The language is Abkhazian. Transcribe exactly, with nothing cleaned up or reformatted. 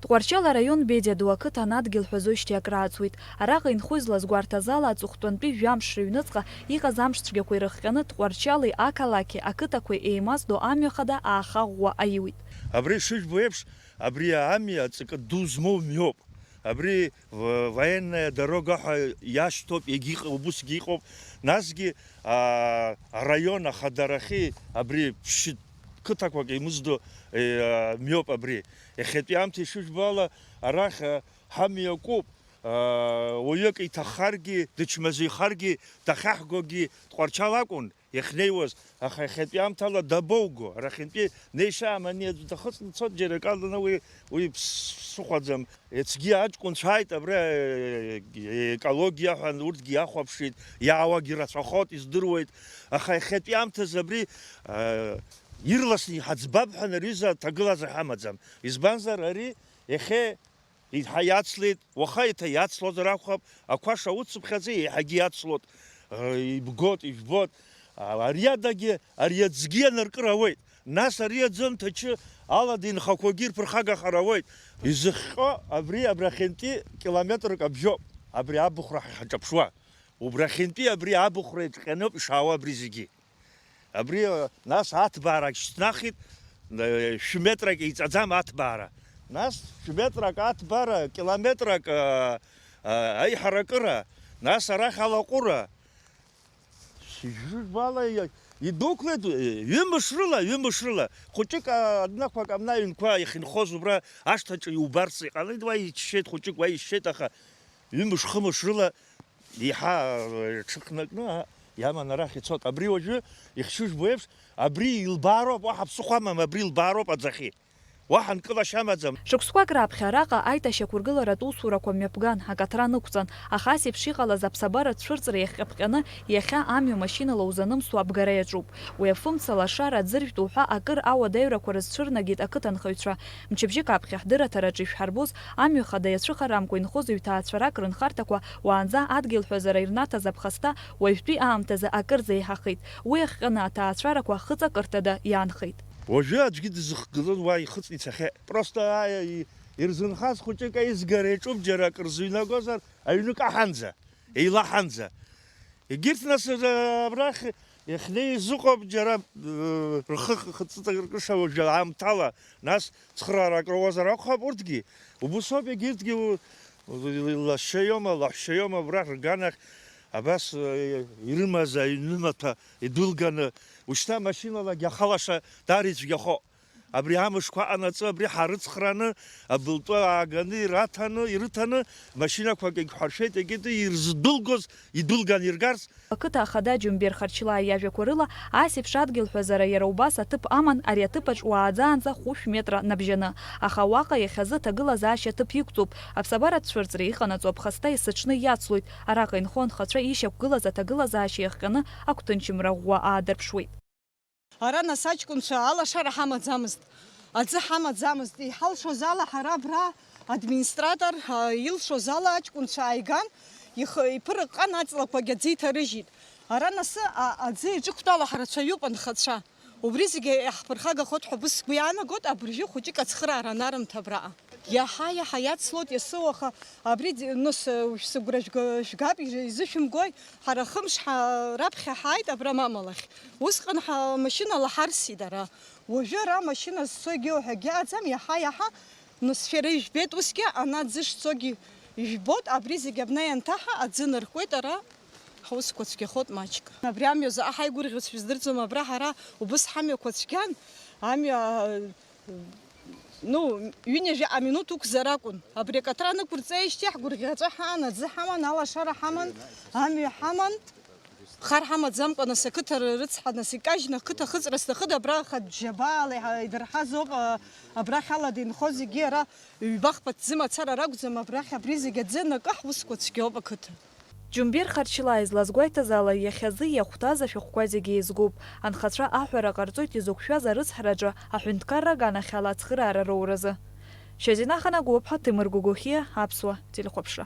Тҟәарчал араион Бедиа ду ақыҭан адгьыл ҳәазоижьҭеи акрааҵуеит. Араҟа инхо излазгәарҭаз ала, аҵыхәтәантәи жәамш рыҩныҵҟа иҟаз амш цәгьақәа ирыхҟьаны Тҟәарчали ақалақьи ақыҭақәеи еимаздо амҩа хада аахаӷәӷәа аиуит. Абри шыжәбо еиԥш, абри амҩа ҵакы ду змоу мҩоуп. Абри в-, военная дорога ҳәа иашьҭоуп, егьыҟоуп, убысгьы иҟоуп. Насгьы, аа, араион ахадарахьы абри ԥшьытә қыҭақәак еимыздо, е, мҩоуп абри. Иахьатәи аамҭа ишыжәбо ала, арахь, а, ҳамҩа акуп. Аа, уаҩык иҭаххаргьы, дычмазаҩхаргьы, дахьаҳгогьы Тҟәарчал акәын иахьнеиуаз, аха иахьатәи аамҭала дабоуго, арахьынтәи неишаам ани аӡә дахыҵны дцоит, џьара акаланы уи, уи ԥсыхәаӡам. Ецгьы аҷкәынцәа ааит абра, э, э, экологиа ҳәа, урҭгьы иахәаԥшит, иаауагьы рацәахоит, издыруеит, аха иахьатәи аамҭазы абри, э, ирласны иҳаӡбап ҳәа ари аҩыза аҭагылазаашьа ҳамаӡам. Избанзар, ари иахьа еиҳа иацлеит, уаха еиҭа иацлозар акәхап, ақәа шауцыԥхьаӡа еиҳагьы иацлот, э, ибгот, ижәбот. А, ари адагьы, ари аӡгьы анаркыр ауеит. Нас ари аӡы анҭачы алада инхақәагьы ирԥырхагахар ауеит. Изыхҟьо абри абрахьынтәи километрак абжьоуп, абри абыхәра ҳаҿаԥшуа. Убрахьынтәи абри абыхәра иҿҟьаноуп ишаауа абри зегьы. Абри, нас аҭбаарак шьҭнахит, э, шәметрак еиҵаӡам аҭбаара. Нас шәметрак аҭбаара, километрак, э, э, аиҳаракыра, нас арахь алаҟәыра. Шьыжьбала и-, идәықәлеит, э, ҩымш рыла, ҩымш рыла. Хәыҷык, а, адәнақәак амна аҩнқәа иахьынхоз убра ашҭаҿы иубарц иҟалеит, уа иччеит, хәыҷык уа ишьшеит, аха ҩымш-хымш рыла еиҳа, э, рҽыхнакны, а, иаман арахь ицот. Абри уажәы ихьшьыжьбо еиԥш, абри илбаароуп, уаҳа ԥсыхәа амам, абри илбаароуп аӡахьы. Уаҳа нкылашьа амаӡам. Шықәсқәак раԥхьа араҟа аиҭашьақәыргыларатә усурақәа мҩаԥган, акаҭра нықәҵан, аха ас еиԥш иҟалаз аԥсабаратә цәырҵра иахҟьаԥҟьаны иахьа амҩа машьынала узанымсуа абгара иаҿуп. Уи афымца лашара аӡыржәтә уҳәа акыр ауадаҩрақәа рызцәырнагеит ақыҭанхаҩцәа. Мчыбжьык аԥхьа ҳдырраҭараҿы ишәҳарбоз, амҩа хада иацәыхарамкәа инхоз ҩҭаацәарак рынхарҭақәа уаанӡа адгьылҳәазара ирнаҭаз аԥхасҭа уажәтәи аамҭазы акырӡа еиҳахеит. Уи ахҟьаны аҭаацәарақәа хыҵакырҭада иаанхеит. Уажәы аӡәгьы дызыхгылон уа ихыҵны ицахьеит. Просто, а, и-, ирзынхаз хәыҷык аизгара иаҿуп, џьара акыр зыҩнагозар, аҩны каҳанӡа, еилаҳанӡа. Егьырҭ нас, э, абрахь иахьнеиз ыҟоуп, џьара, э, рхы х-, ҵыҵакыркыша уажәы аамҭала, нас цхыраарак роуазар акәхап урҭгьы. Убыс ауп, егьырҭгьы у-, у-, лашьа иоума, лаҳәшьа иоума, абрахь рганахь абас, э, ирымаз аҩнымаҭәа идәылганы, ушьҭа машьыналагьы ахалаша даара ицәгьахо. Абри амышқәа аҟанаҵы, абри ҳарыцхрааны, абылтәы ааганы ираҭаны, ирыҭаны, машьынақәак егьҳәаршәеит, егьыты ирзыдәылгоз идәылган иргарц. Ақыҭа ахада Џьумбер Харчылаа иажәақәа рыла, ас еиԥш адгьыл ҳәазара иара убас аҭыԥ аман, ари аҭыԥаҿ уааӡаанӡа хәышә метра набжьаны. Аха уаҟа иахьазы аҭагылазаашьа аҭыԥ иқәҵоуп. Аԥсабаратә цәырҵра иҟанаҵо аԥхасҭа есыҽны иацлоит. Араҟа инхо анхацәа ишьақәгылаз аҭагылазаашьа иахҟьаны агәҭынчымра ӷәӷәа аадырԥшуеит. Ара нас аҷкәынцәа алашара ҳамаӡамызт, аӡы ҳамаӡамызт, иҳалшоз ала ҳара абра администратор, а, илшоз ала аҷкәынцәа ааиган, ихы, иԥырыҟҟан аҵлақәагь аӡы иҭарыжьит. Ара нас, а, аӡы иҿықәтәало ҳрацәаҩуп анхацәа. Убри зегьы иаҳԥырхагахоит ҳәа убыс сгәы иаанагоит, абыржәы хәыҷык ацхыраара анарымҭа абраҟа. Иаҳа-иаҳа иацлоит иасыу, аха абри ди-, нус, э, шәсыгәра шәга-, шәгап, изы-, изышәымгои, ҳара хымш ҳа-, раԥхьа ҳааит абра Мамалахь. Усҟан ҳамашьына лаҳарсит ара. Уажәы ара амашьына зцогьы уҳәагьы аӡам, иаҳа-иаҳа, нус, шәара ижәбеит, усгьы ана аӡы шцогьы ижәбоит, абри зегь абна ианҭаҳа, аӡы ныркуеит ара. Ҳусқәа цәгьахоит маҷк. Абри амҩа заҟа ҳаигәырӷьоит шәыздырӡом, абра ҳара убыс ҳамҩақәа цәгьан, амҩа, ну, ҩынҩажәаҟа минуҭ уқәзар акәын. Абри акаҭра анықәырҵеижьҭеи ҳгәырӷьаҵәа ҳаан, аӡы ҳаман, алашара ҳаман, амҩа ҳаман. Хар ҳамаӡамкәа, нас, ақыҭа рыцҳа, нас, икажьны ақыҭа ахыҵра сҭахыда, абра хатә џьабаала иҳа-, идырҳазоуп, а, абрахь алада инхо зегьы ара ҩба-хԥа ҭӡы мацара ракәӡам, абрахь абри зегь аӡы анакы ҳусқәа цәгьоуп ақыҭа. Џьумбер Харчылаа излазгәеиҭаз ала, иахьазы иахәҭаз ашәҟәқәа зегьы еизгоуп. Анхацәа аҳәара ҟарҵоит изықәшәаз арыцҳараҿы аҳәынҭқарра аганахьала ацхыраара роуразы. Шьазина Ханагәыԥҳа, Ҭемыр Гогохиа, Аԥсуа телехәаԥшра.